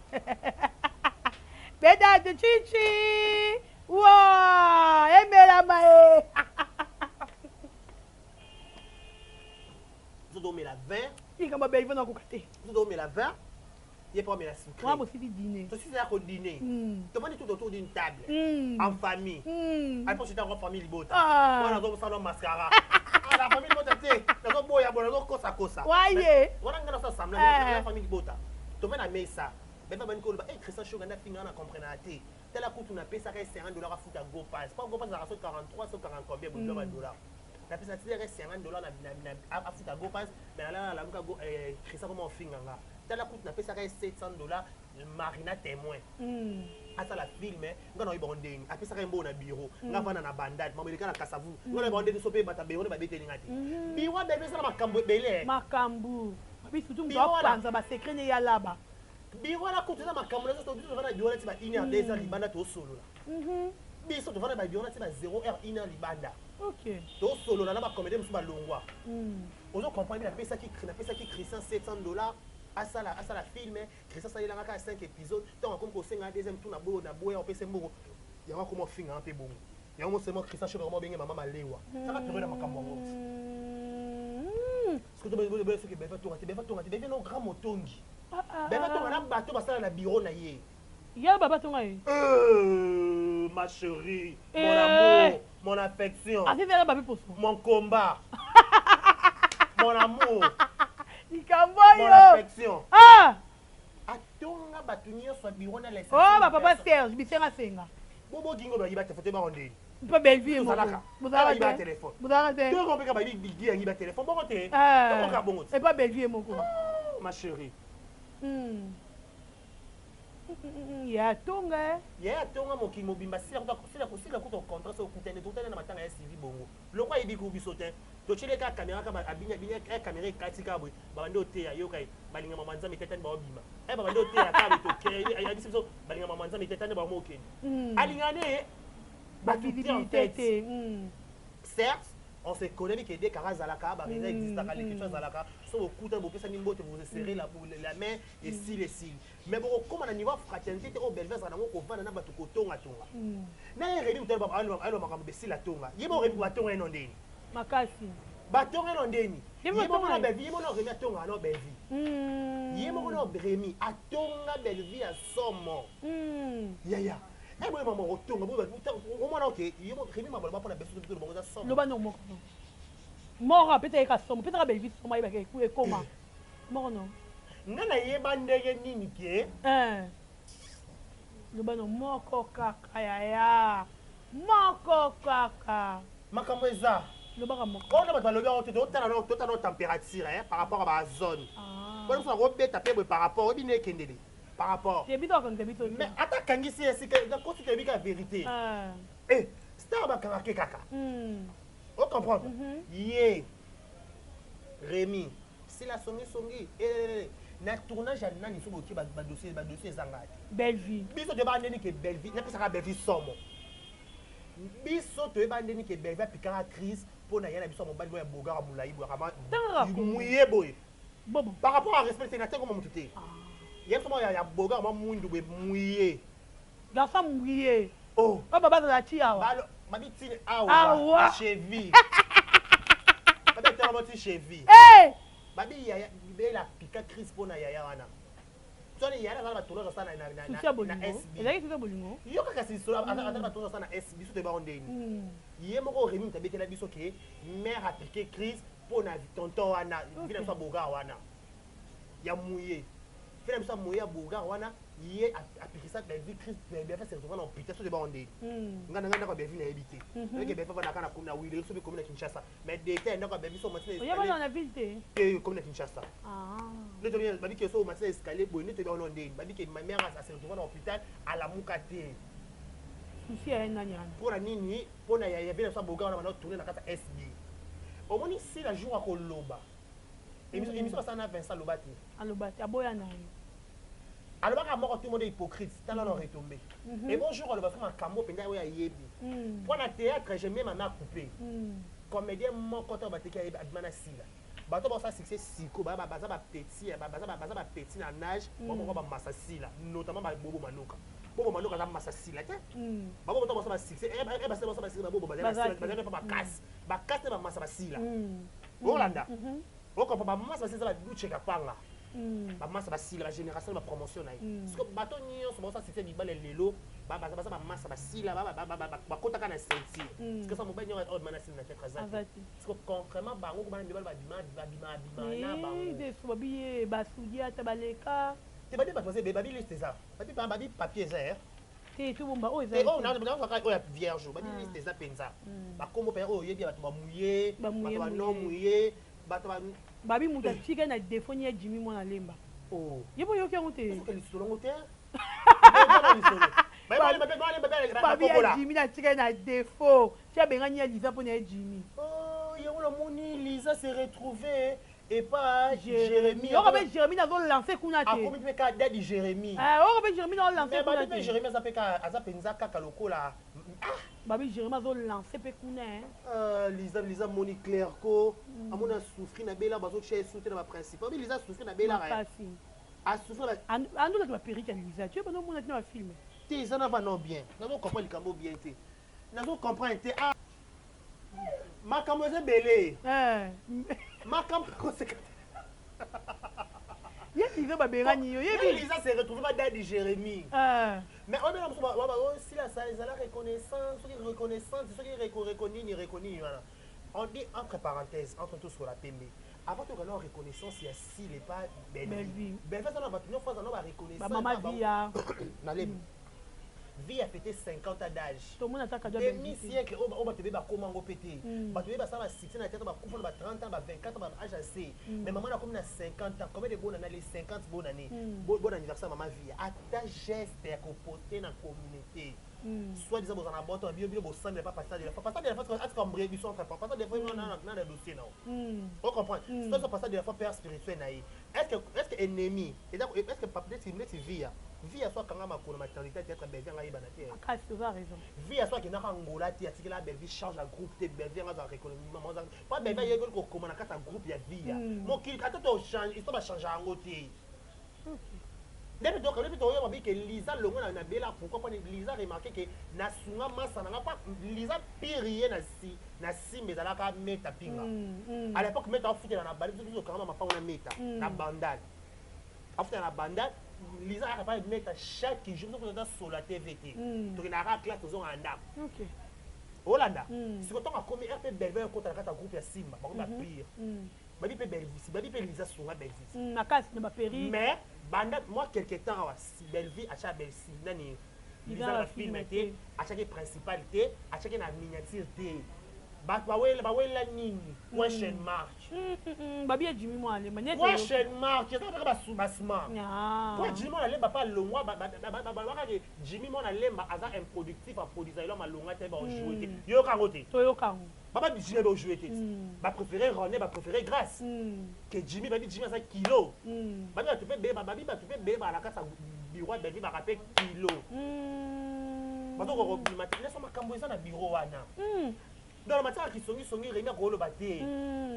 Bedade chichi wa emelama ye. Biso tomela vin. Likambo ya Bellevue nakoka te. Biso tomela vin, ye mpo amela sucré. Wana bosili dîner. Tosisi ya kodîner. Tovandi tout autour d'une table en famille. Apo c'était encore famille libota. Wana nazosala mascara. Ah, la famille libota te, nazoboya bo nazokosakosa. Waye. Wana ngai nasala semblant na famille libota. Tove na mesa, beba bani koloba e Christian Shoga nde afinga, na comprenaka te. Tala kutu napesaka ye 50 $ afuta gopas, po gopas ezalaka so 43, so 40 combien bodolo badollar. Napesa tilaka ye 50 $ afuta gopas, mais nalala nalamuka, Christian koma ofinga nga. Tala kutu napesaka ye 700 $, Marina témoin. Asala film, nga na oyeba ndeni apesaka ye mbongo na bureau. Nga vanda na Bandal, mambo eleka na Kasavu. Nga na oyeba ndeni so mpe bato ya bureau nde babeteli nga te. Bureau ya Bellevue esala makambo ebele. Makambo babi surtout moto Bureau wana. Apanza basecret ne ya laba. Bureau wana kutu eza makambo na biso. Biso tovanda na bureau neti ba 1 heure, 2 heures libanda, tosolola. Biso tovanda na bureau neti ba 0 heure, 1 heure libanda, tosolola na bacomédien mosusu balongwa. Ozo comprendre? Napesaki Christian 700 $ asala film. Christian asalelanga kaka 5 épisode. Ntango akomi kosenga deuxième tour, na boyo na boya opesa mbongo yango, akoma ofinganga mpe bongo yango mosema. Christian Shoka akoma obenge mama malewa saka période ya makambo yango. Soki Beva tonga te, Beva tonga te, Beva no grand motongi. Beva tonga na bato basala na bureau na ye. Ya baba tonga ye. Ma chérie, mon amour, mon affection, asisela babi poso. Mon combat, mon amour, likambo mon oyo affection. Ah. Atonga bato nyonso ya bureau na Oh, bapapa Serge bisenga senga. Bobogingo bayiba telefone te, bango ndeni. Mpe Bellevue moko. Tozalaka. Bozalaka Bayiba te. Telefone. Bozalaka te. Tongo mpe bayibi bigi yangi ba telefone bongo te. Tongo bongo te. Epa Bellevue moko. Ma chérie. Ya tonga eh. Ye atonga mokili mobimba. Sila sila kuta contrat so okutani, tokutani na matanga ya Sylvie bongo. Lokwa ayebi ku biso te, totyele kaka caméra kaka, abini abini caméra ekati kaka boye, babandi oteya yoka ye balinga mama Nzambe te tani baobima e babandi oteya kaka boye, tokei ayebisi biso balinga mama Nzambe te tani bango okende alingaka ne bato te en visibilité tête. Te. Certes, on se connaît que dès kaka azalaka baréseau existaka, l'écriture azalaka so bokuta, bopesani mbote, vous serrez la main, esili esili. Mais bokokóma na niveau ya fraternité te oyo Bellevue azala nango, kovanda na bato, kotongatonga. Na ye Remi moto aloba makambo besila tonga ye mo Remi batonga ye no ndeni. Makasi. Batonga ye no ndeni. Ye mo ye moko atonga na ye. Bellevue, ye moko na Remi atongaka no Bellevue. Ye moko na Remi atonga Bellevue ya somo. Yaya e boye mama kotonga omwana oke ye mo Remi mabaloba mpona beso biso bango eza somo. Loba no moko moko apesa ye ka somo, pesaka Bellevue somo, ayebaka ekoma moko no. Nga nayeba ndenge nini ke Loba no moko kaka, yaya, moko kaka. Makambo eza. Lobaka moko. Oyo bato balobi yango te, totala no température hein, par rapport à bazone. Mpona biso nakobeta mpe boye par rapport oyebi nde ekendele par rapport. Te, biso akangisa biso te. Mais ata akangisi esika nakosi, toyebi kaka vérité. Eh, star bakangake kaka. Ocomprendre? Ye Rémi Sila songisongi na tournage ya nani so botie badossier, badossier ezanga te. Bellevue. Biso toyeba ndeni ke Bellevue napesaka Bellevue somo. Biso toyeba ndeni ke Bellevue apikaka crise mpo na ye na biso ya mobali oyo ya bogara molai boye akama Tangaka kombo. muye boye. Bobo. Par rapport à respect te na te koma motu te, ye biso moko ya bogara mwa mwindu boye muye. Garçon mouillé. Oh. Oyo baba azala ti awa. Balo babi tini awa. Awa. Cheville babi etelama ti cheville. Eh! Babi yaya bela apika crise mpo na yaya wana soni yaya aza na batournage asala Susi ya na bolingo. SB. Ezalaki susi ya bolingo. Yo kaka sisolo aza na batournage asala na SB, biso toyebako ndeni. Ye moko Remi moto abetela biso ke mare apike crise mpo na tonton wana vi na biso ya bogar wana ya muye fi na biso ya muye ya bogar wana. Ye apikisa Bellevue crise, Bellevue se retrouve na hôpital. So toyebako ndeni. Nga na nga ndako ya Bellevue nayebi te. Oyeke Bellevue avandaka na Huilerie soki komi na Kinshasa, mais détail ndako ya Bellevue so omati na Oyebana na ville te. Te, komi na Kinshasa. Ah. Nde toyebi babiki so omati na escalier boye nde toyebi wana ndeni babiki ma mère ase retrouve na hôpital, alamuka te. Susi ya ye nani wana? Mpona nini? Mpona ya vie na biso ya boga wana banda tourne na kati ya SB. Omoni Sila jour akoloba émission basala na Vincent, aloba te. Aloba te, aboya na ye. Alobaka moko, tout le monde est hypocrite, tala na retombé. Et bonjour aloba so makambo mpenza oyo ayebi. Mpo na théâtre, je mets ma main coupée, comédien moko to bateki ayebi abima na Sila. Bato basala succès siko baza bapetit, baza bapetit na nage bamoko bamasa Sila, notamment babobo Manoka. Bobo Manoka aza masa Sila te. Bango bato basala basuccès basala basuccès, babobo Baza te. bazali mpe makasi bakasi te, bamasa basila. Olanda okompa bamasa basila eza baducheka panga. Bamasa basila, bagénération bapromotion na ye. Parce que bato nyonso bazosala succès mibale lelo baza bamasa basila, bakotaka na ceinture. Parce que sa mobali nyonso oyo bima na Sila na théâtre aza Aza te. te. Parce que contrairement bango kobana mibale babima babima babima na bango. Desu babi ye basudi ata baleka. Te, babi bato baza ebele, babi liste eza, babi papier eza eh. Te, tobomba oyo te eza. Oyo nazwaka oyo ya vierge, babi Ah. liste eza mpenza bakombo mpenza oyo oyebi ya bato bamuye. Bamuye, Bato bano muye. muye bato ba Babi moto atika na defo ni ya Jimi mwana lemba. Oh. Ye mpo oyoki yango te. Ozoka lisolo yango te. Ozala lisolo. Babi ya Jimmy na tika na défaut. Ti abengani ya Lisa mpo na ye Jimmy. Oh, yango namoni Lisa se retrouver epa Jérémie. Yoko mpe Jérémie nazo lancer kuna te. Akomi mpe kaka daddy Jérémie. Eh, yoko mpe Jérémie nazo lancer kuna te. Babi mpe Jérémie aza mpe kaka aza mpenza kaka lokola ah Babi Jérémie azo lancer mpe kuna hein. Euh, Lisa Lisa moni clair ko mm. amoni asouffri na bela bazotia ye sute na ba principal. Babi Lisa asouffri na bela. Makasi. Asouffri na andolaki ba perruque ya Lisa. Tu bano mona tina ba film. Te eza na va non bien. Nazo comprendre likambo bien te. Nazo comprendre te. Ah makambo eza ebele. Eh. Makambo koseka te. Ye Lisa babengani yo. Ye Lisa se retrouve ba daddy Jérémie. Eh. Mais oyo bena mosusu ba sila sala ezala reconnaissant soki reconnaissante soki reko reko nini reko nini wana. On dit entre parenthèses entre tous sur la pembe. Avant tokana reconnaissance ya Sila epa Bellevue. Bellevue aza na bato nyonso aza na ba reconnaissant. Ba mama Via. Nalemi. Vie a fêté 50 ans d'âge. Tomona ata cadeau ya Demi siècle oyo bato ebele bakoma yango mpe te. Bato ebele basala ba succès na théâtre bakufa na ba 30 ans, ba 24 ans, ba âge ya se. Mais maman akomi na 50 ans. Combien de bonne année? Les 50 bonne année. Bon anniversaire maman Via. Ata geste ya ko poster na communauté. Soit disant bozala na boto na bino bino bosambela pa pasteur de la foi. Pasteur de la foi atika embrye biso entre pasteur de la foi na na dossier na yo. O comprendre? Soit disant pasteur de la foi père spirituel na ye. Est-ce que est-ce que ennemi eza est-ce que papa neti neti via via so akanga makolo maternité ya théâtre Bellevue anga yebana te. Makasi oza raison. Via so akendaka Angola te atikela Bellevue charge ya groupe te Bellevue anga azala reconnaissant maman aza pa Bellevue ayekoli kokoma na kati ya groupe ya via. Mokili ata to change histoire ba change yango te. Nde pe toyoka nde pe toyoka bi ke Liza longwa na Bella pourquoi pona Liza remarquer ke na sunga masa na nga pa Liza pire ye na si na simba ezalaka meta pinga à l'époque meta afutela na bali biso biso kanga mapango na meta na bandal afutela na bandal Liza ayaka pa meta chaque jour biso toza sola TV te tokendaka kaka classe tozonga na ndako olanda sikoyo ntango akomi rp Bellevue akota na kati ya groupe ya simba bango ba pire Babi pe Bellevue, babi pe Liza sunga Bellevue. Mm, makasi na ba perruque. Mais banda moi quelque temps awa Bellevue acha Bellevue nani Liza na film te, achaki principal te, achaki na miniature te. Bato bawela bawela nini? Question mark. Babi ya Jimmy mwana lemba neti Question mark eza kaka ba soubassement. Ah. Po Jimmy mwana lemba pa longwa ba ba ba ba ba ke Jimmy mwana lemba aza improductif a produisa elo malonga te ba jouer te. Yoka yango te. Toyoka yango. Baba Jimmy ba jouer te. Ba préférer René, ba préférer Grace. Que Jimmy babi Jimmy aza kilo. Babi bato pe beba, babi bato pe beba na kati ya bureau ya Bellevue baka pe kilo. Bazo ko bima te. Nso makambo eza na bureau wana. Donc matière kisongi songi Rémi akoloba te.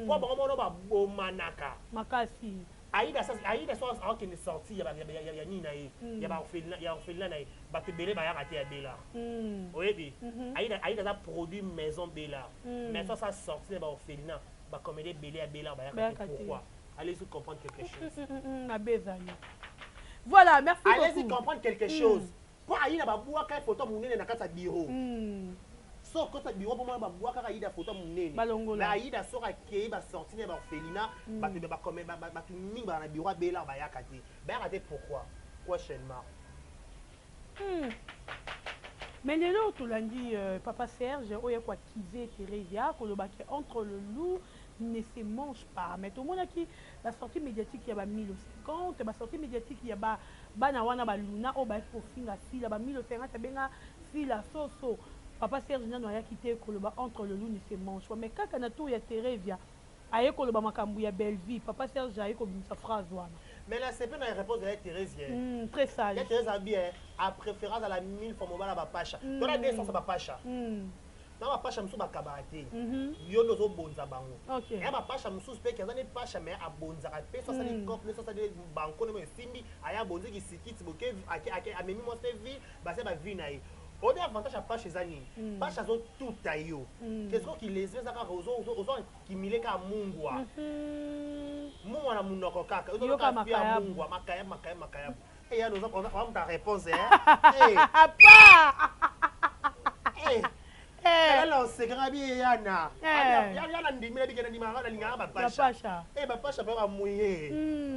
Po bango mono ba bomanaka. Makasi. Aïda sa Aïda so akende sortie ya ya ya nini na ye ya ba orphelinat ya orphelinat na ye bato ebele bayaka te ya Bella oyebi Aïda Aïda aza produit maison Bella mais so asa sortie na ba orphelinat ba comédien ebele ya Bella bayaka te pourquoi allez-y comprendre quelque chose mabe ezali voilà merci beaucoup allez-y comprendre quelque chose Po Aida ba buaka ye photo ya munene na kati ya bureau. Soki okoti na bureau bomona ba buakaka Aida photo ya munene. Balongola. Mais Aida soki akeyi ba sortie na ye ba orphelinat batu ba comme batu mingi ba na bureau ya Bella bayaka te. Bayaka te pourquoi? Question mark. Mais lelo tolandi papa Serge oyo ko accuser Theresia koloba que entre le loup ne se mange pas mais tomonaki ba sortie mediatique ya ba 1050 ba sortie mediatique ya ba Bana wana ba Luna oyo bayaki kofinga Sila ba 1050 abenga Sila soso papa Serge nanu ayaki te koloba entre le loup ne se mange pas mais kaka na tour ya Theresia aye koloba makambu ya Bellevue papa Serge aye kobimisa phrase wana. Mais na sepeli na reponse ya Theresia. Très sage. Ya Theresia alobi eh a prefere azala mille fois mobali ya ba pasha. Tala de sens ya ba pasha. Na ba pasha mosusu bakabaka te. Yo nde ozo bonza bango. Eya ba pasha mosusu pe ke aza ne pasha mais abonzaka pe so asali coop ne so asali banco ne esimbi aya abonzi kisikiti boke ake ake amemi mwasi ne vie basali ba vie na ye. Oyebi avantage ya pasha eza nini? Pasha azo tuta yo. Ke soki kilezi eza kaka ozo ozo ozo accumuler kaka mungwa. Mungwa na munoko kaka. Ozo Yoka yoka pia makayabu. mungwa makayabu makayabu makayabu. Eh yana oza oza oza mutu ya reponse hein. Eh. Pa! Eh. Eh. Ala osekaka bi yana. Eh. Yana ndimi na bikena ndima na lingaka ba pasha. Ba pasha. Eh ba pasha ba mouye.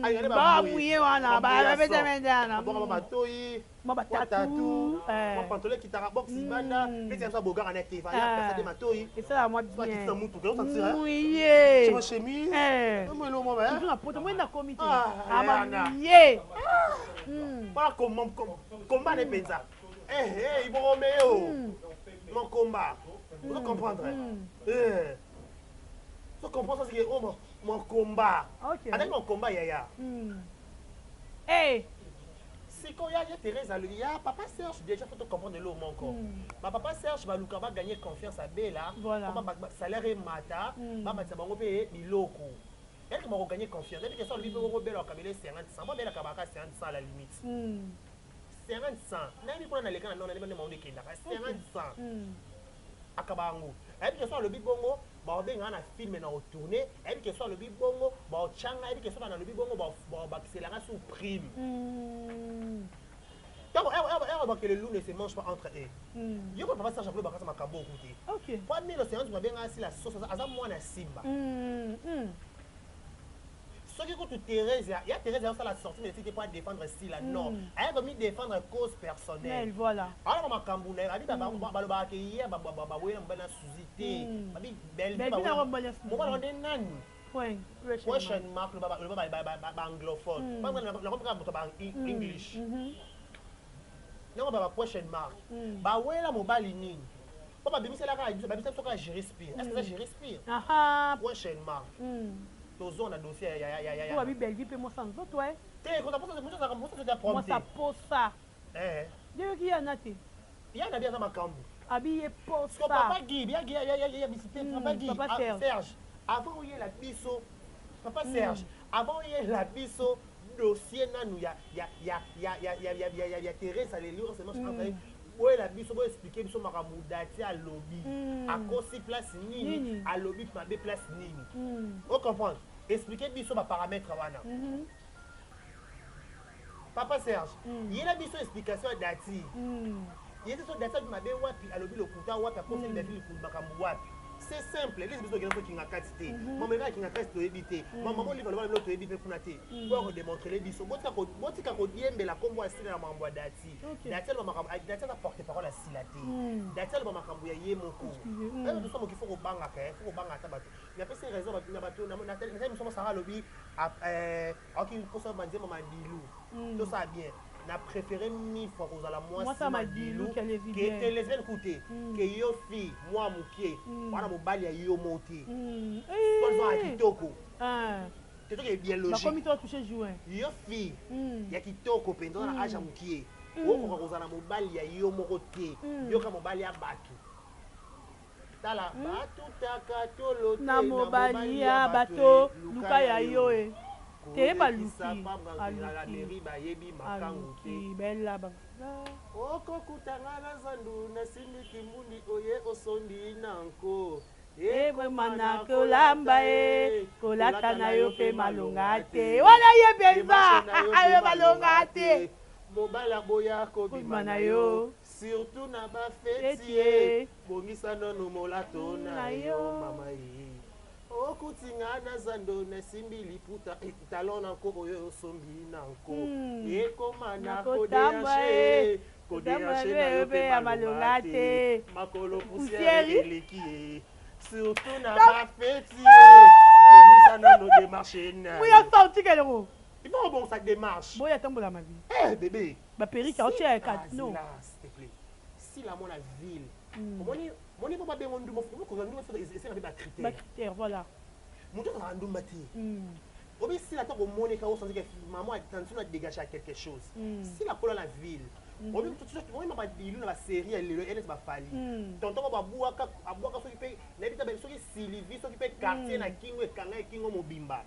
Ayi Ba mouye wana ba beta mendana. Ba ba toyi. Ba ba tatou. Eh. Ba pantolet kitaka box banda. Neti ya bogara na te. Va ya pesa de matoyi. Et ça moi bien. Soit kitisa mutu ko sentir. Mouye. Chema chemise. Eh. Moi lo moi ba. Toujours na poto moi na komite. Ah, Ah, ma mouye. Voilà comment combat ne penza. Eh, eh, Borromeo. Mon combat. Vous comprendre? Eh. Vous comprenez ça, c'est que oh, mon combat. Avec mon combat, yaya. Eh. Sikoyo ya Thérèse alobi ya papa Serge, déjà faut comprendre eloko moko. Ba papa Serge baluka bagagner confiance ya Bela. Voilà. Salaire emata, bamatisa bango mpe biloko. Elke bakogagner confiance, ebi question alobi mpe koko Bela bakabele 50 100, bo Bela kabaka 50 100 à la limite. 50 100 nayebi kuna naleka na nona, nayebi nde maondo ekendaka 50 100. Akaba yango, ayebi question alobi bongo baobengaka na film na otourne, ayebi question alobi bongo baotyanga, ayebi question bana alobi bongo baobakiselanga sous prime. Ntango ere bakele, loup ne se mange pas entre eux. Yo ko papa Serge akolo bakasa makambo oku te. Po milo 50 babengaka Sila soso, aza mwana Simba. Soki kutu Thérèse ya Thérèse azosala sortie médiatique te po adéfendre Sila, non, aya komi défendre cause personnelle. Voilà. Awana makambo na ye, abi balobaka ke ye baboyela mobali na Suzi te, babi mobali nde nani? Question mark. Loba baanglophone, nakomi moto ba English nango, ba question mark. Bawela mobali nini? Mpo babimiselaka, babimisa biso kaka Géri Spire. Est ce que eza Géri Spire? Question mark. Tozonga na dossier. Babi Bellevie mpe mwasa nzoto. Te, mwasa posa ndeyoki yana te. Ya na bi aza makambo. Abi ye posa. Papa Guy, ya bisi te, papa Guy Serge, avant oyela biso, papa Serge, avant oyela biso dossier nanu ya Thérèse aleli osema, boyela biso, boexpliquer biso makambo Dati alobi. Akosi place nini? Alobi mabe place nini? Ocomprendre? Expliquer biso baparamètre wana. Papa Serge, yela biso explication ya Dati. Ye te so Dati alobi mabe wapi, alobi lokuta wapi, akoseli David makambo wapi? C'est simple. Elise biso okenda tokinga kati te, mama eka akinga kati, toyebi te. Mama Olive aloba bino, toyebi mpe kuna te. Boya kodémontrer biso, botika kodiembela nkombo ya Sila na makambo ya Dati. Dati aloba makambo, Dati aza porte parole ya Sila te. Dati aloba makambo ya ye moko. Toso moki, fo kobangaka, fo kobanga ata bato. Napesi raison na bato natali miso. Mosaka alobi aoki mposa banzembo Madilu, tosala bien. Na préféré mille fois kozala mwasi Madilu ke te lesbienne ku te, ke yo fille mwa mokie wana mobali ya yo mo te, ya kitoko te, toke bien logique. Yo fille ya kitoko mpenza na age ya mokie, okoka kozala mobali ya yo moko te, yoka mobali ya bato. Tala, batutaka tolo te na mobali ya bato, luka ya yo e te baluki. Aluki bayebi makangu te. Bella. Okokutanga na zandu, nasindiki mbundi oye osombi na nko. Ekomana kolamba e kolata na yo mpe malonga te, wana ye mpenza ayo malonga te. Mobali aboya kobima na yo, surtout na bafeti ye, bongisa nano molato na yo mama ye. Okutinga na zando, nasimbi liputa talon na nko oyo osombi na nko, ekoma na kodéhancher, kodéhancher na yo mpe malonga te, makolo poussière eleki ye, surtout na bafeti ye, bongisa nano démarche na yo. Otika Il faut obongisa démarche. Boya tambola mabi. Eh bébé. Baperruque aotia ya kat no. S'il te plaît, Sila mona ville, omoni, moni mpo babengo ndumba, kozwa ndumba esenga mpe bacritère. Bacritère, voilà. Moto azalaka ndumba te. Obi Sila ntango omoneka, osanzi ke mama attention na dégage quelque chose. Sila kola na ville, obi omoni Madilu na basérie ya lelo eneti bafali tonton mo babwaka, abwaka soki mpe nayebi te, soki Sylvie, soki mpe quartier na kingo ekanga ekingo mobimba.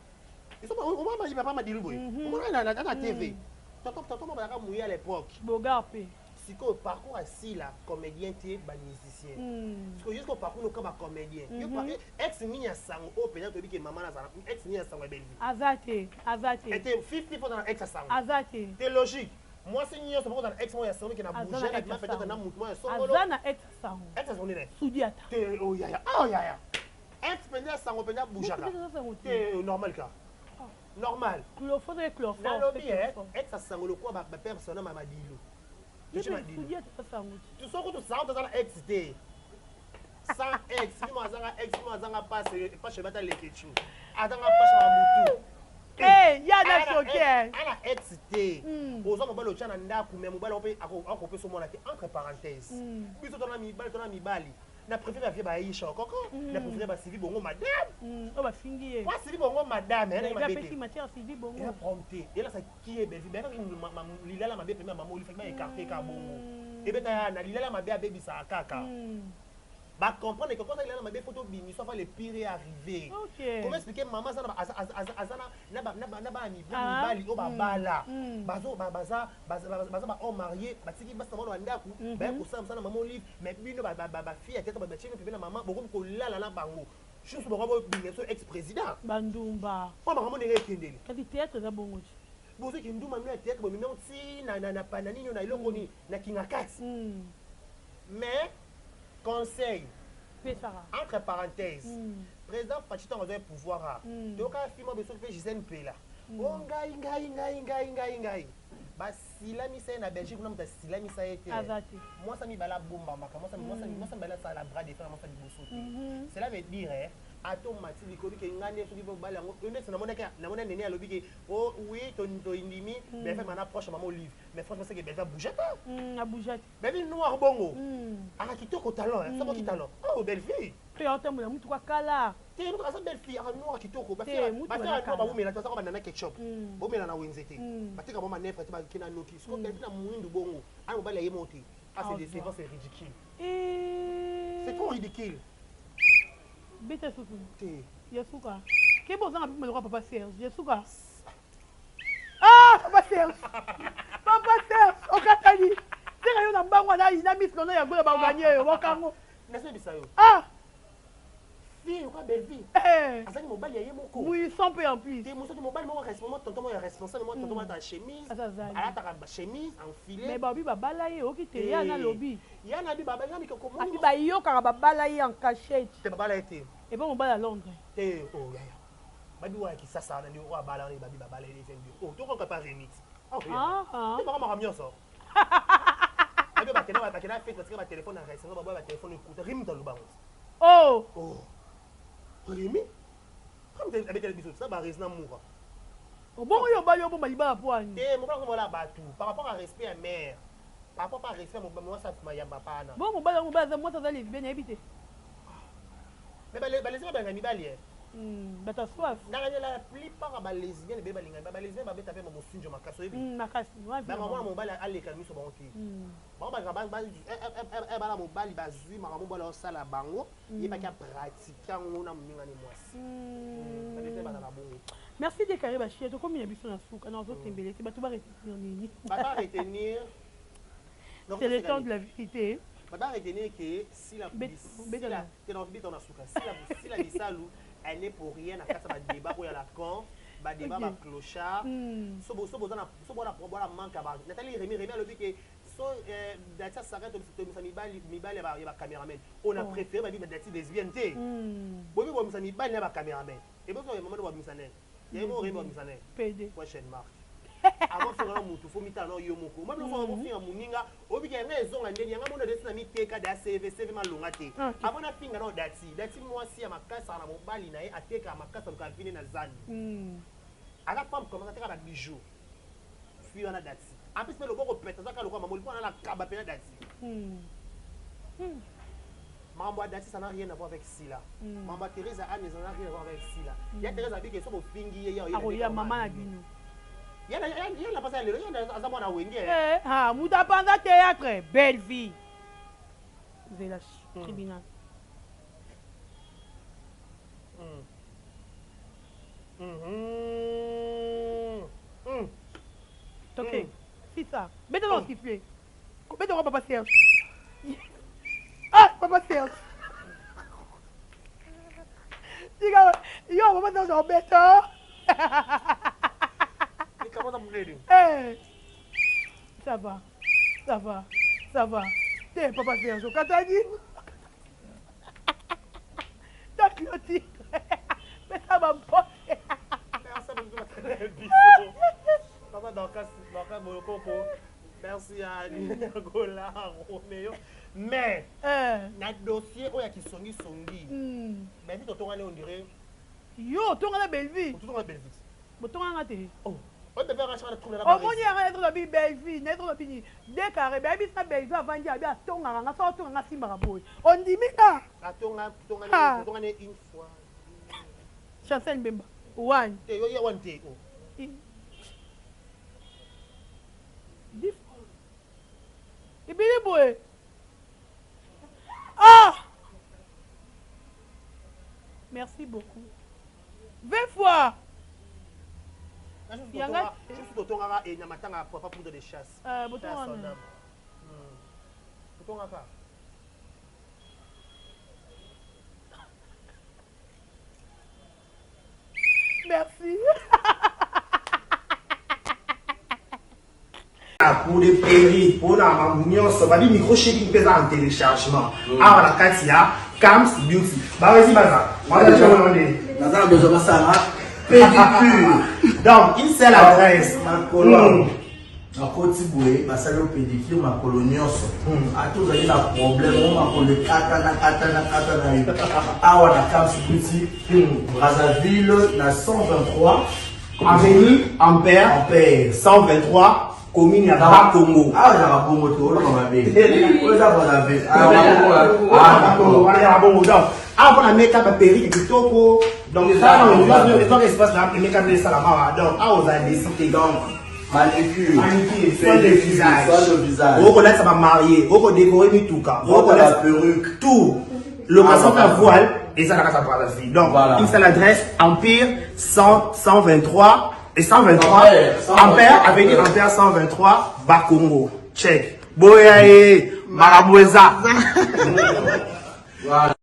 Omona papa Madilu boye, omona na TV tonton, tonton mo bazalaka moye à l'époque. Bogar mpe. Sikoyo parcours asila comédien te, bamusicien. Sikoyo yo sikoyo parcours noka bacomédien, ex nini ya sango oyo mpenza toyebi ke mama nazala ex nini ya sango ya Bellevue? Aza te, aza te. Ete fifi fo na ex ya sango. Aza te. Te, logique, mwasi nyonso moko na ex moko ya sango ke na bouge na bima peut-être na mutu moko ya songolo. Aza na ex ya sango. Ex ya sango nini? Sudi ata. Te, oh yaya, oh yaya, ex mpenza ya sango mpenza bougeaka te, normal ka normal. Chloroforme. Nalobi ex ya sango lokola bapersona ma Madilu. Soki tosango toza na ex te, sans ex, bimo azanga ex, bimo azanga pase pashe bata lekechu azanga pashe na mutu. Eh, ya na choqué. Ana ex te. Oza mobali otya na ndako, mais mobali mpe akopesa mwana te, entre parenthèse. Biso tona mibali, tona mibali. Na préféré bavie baisha okoko, na préféré basivi bongo madame. Oyo bafingi ye. Wa sivi bongo madame, yana mabe te. Apesi matière Sylvie Bongo. Eza problème te. Elasa ki ye Bellevue, beka lilala mabe pembe ya mama Olive ba écarté ka bongo. Ebeta ya na lilala mabe abebisaka kaka. Ba comprendre que quand il a mabe photo bimiso avant le pire est arrivé. Comment expliquer maman aza aza na ba na ba mibali oyo babala. Bazo baza baza ba homme marié, batiki basi na bango na ndako, baya kosala mosala na mama Olive, mais bino ba ba fille ya tete ba batie pembeni na mama, bokomi kolala na bango. Juste bango bo binga so ex président. Bandumba. Po makambo ndenge ekendeli. Kasi théâtre eza bongo ti. Bozoki nduma mino ya théâtre, bomemi yango ti na pana nini na eloko nini na kinga kati. Mais conseil pesaka entre parenthèses, président Fatshi, ntango azwa pouvoir a toyoka film oyo soki mpe Gisèle Mpela o ngai ngai ngai ngai ngai ngai basilamisa ye na Belgique kuna, moto asilamisa ye te. Aza te. Mwasi mibale abombamaka, mwasi mibale asala bras de fer na mwasi ya liboso te. Cela veut dire ata omati likolo ke ngai nde soki mobali yango yo neti namoni nene alobi ke o oui, toindimi Belve mana proche mama Olive, mais franchement, c'est que Belve abouge te. Abouge te. Belve noir bongo aka kitoko, talon sokoki talon oh belle fille. Mpe aotambola mutuka kala. Te, mutu aza belle fille, aka noir kitoko. Te, mutu bafille aza ya noir kala. bawumela te, azaka banana ketchup, bomela na wenze te, batika bango manefre te, bakenda noki. Siko belle fille na mwindu bongo ana mobali aye mo te. Ah, c'est Ah, décevant, c'est ridicule. Eh. C'est trop ridicule. Beta susu. Te. Ya suka ke bozanga mpe maloko ya papa Serge ya suka. Ah, papa Serge, papa Serge, okatani tika yo na mbango na miss lono ya gola baoganye yo bokango. Nazoyebisa yo. Ah. Fille okwa Belleville Eh. azali mobali ya ye moko. Mouisson mpe en plus. Te, mosoki mobali moko responsable, tonton moko ya responsable, moko tonton moko alataka chemise. Aza zali. Alataka chemise enfilé. Mais babi babala ye, oki te ya nalobi. Ya na bi babali nga mikoko. Api bayokaka babala ye en cachette. Te, babala ye te. Epa mobali ya Londres. Te, oh yaya, babi wana Kisasa wana nde oyo abala wana, babi babala ye eza nde oh tokoka pa remix. Ah, ah. Te, baka makambo nyonso babi bakenda fete, batika batelefone na restaurant, baboya batelefone ekuta Rimi moto alobango. Oh. Oh, Rimi Rimi abeteli biso sa barise na mura. Obongo yo obali obomba libala po ani? Te, mobali akomola bato par rapport à respect ya mère, par rapport à respect ya mwasi ya bapana. Bongo mobali yango, mobali aza, mwasi aza lesbienne, nayebi te. Mais balesbienne balinga mibali e. Bato ya soif. Nanga la plupart ya balesbienne ebele balinga balesbienne, babeta mpe mosinjo makasi, oyebi. Makasi. Bamama mobali aleka miso bango te. Bango balingaka bana mobali bazwi makambo mobali osala bango, yebaki apratike yango na moningani mwasi. Balesbienne bazala bongo. Merci Dekare Bashia, tokomi na biso na suka na ozotembele te, bato baretenir nini? Bato retenir. C'est le temps de la vérité. Bato retenir que Sila Betala. Beta na suka, Sila Bisalu, elle n'est pour rien na kati ya badébat oyo ya la camp, badébat baclochard. So boza bona manque ya Nathalie Remy, Remy alobi ke so Dati asaka tobimisa mibali, mibali ya bacameraman. On a préféré babi badati lesbienne te, bobi bomisa mibali na bacameraman eboso ya mama no babimisa nene ye mo Remy babimisa nene. PD. Question mark. Avant finga na mutu, fo mitala na yo moko. Mwa biloko ofinga moninga, obiki yanga ezonga ndeni yanga mona desi na miteka da CV CV malonga te. Avant nafinga na Dati, Dati mwasi ya makasi na mobali na ye atekaka makasi, aluka vine na zani. Aza femme commence ateka ba bijoux. Fille wana Dati en plus mpe loboko pete azaka lokola mamoli mpo wana na kaba mpe na Dati. Makambo ya Dati, ça n'a rien à voir avec Sila. Makambo ya Thérèse Anne, ça n'a rien à voir avec Sila. Ya Thérèse abiki so bofingi ye ya Akoya mama na bino. Ye na pasa ya lelo, ye aza mwana Wenge. Eh, ah, moto apanza théâtre belle vie zela tribunal. Ok, c'est ça. Beta dans sifflet, beta kwa papa Serge. Ah, papa Serge, tika yo papa Serge obeta. Likambo aza monene. Eh, ça va, ça va, ça va te, papa Serge okatani ta clôture, pesa bampote. Merci à vous, biso papa Dorcas, Dorcas Bolokoko. Merci à Gola Romeo, mais na dossier oyo ya kisongisongi, Belvi totongani, on dirait. Yo otongana Bellevue. Totongana Belvi. Botonga nga te. Oh. Oyo bebe rachel na trouble na Omoni yango nayebi lobi Bellevue, nayebi lobi nini. De carré, bayebi sa Bellevue avandi abi atongaka nga, soki atonga nga asimbaka boye. Ondimi nga? Atonga tonga ne tonga ne une fois. Chancel Mbemba. One. Te yo ya one te. Oh. 10 fois. Ebele boye. Ah! Merci beaucoup. 20 fois. Yanga totongaka e na matanga ya papa poudre de chasse. Euh, botongaka. Totongaka. Merci. Pour des perruques mpona makambo nyonso babi micro shaking mpe eza en téléchargement awa na kati ya Cams Beauty. Baresi baza naza na besoin basala pédicure. Donc une seule adresse. Makolo nakoti boye, basali yo pédicure makolo nyonso. Ata ozali na problème o makolo ekatana katana katana yo, awa na Cams Beauty, Brazzaville, na 123 Avenue Ampère. Ampère. 123, commune ya Bakongo. Awa ezalaka bongo te, oloba mabe, oyo eza Brazzaville. Wana ya bongo. Donc awa mpona makeup, baperruque kitoko. Donc ezwaka espace na makeup nde esalama awa. Donc awa ozala décité. Donc manicure, manicure, soin de visage, soin de visage, okolatisa bamariés, okodécorer mituka, okola perruque, tout location mpe voile eza na kati ya Brazzaville. Donc une seule adresse, Empire 100, 123 et 123 Ampère, avenue Ampère 123, Bakongo. Check, boya ye makambo eza. Voilà.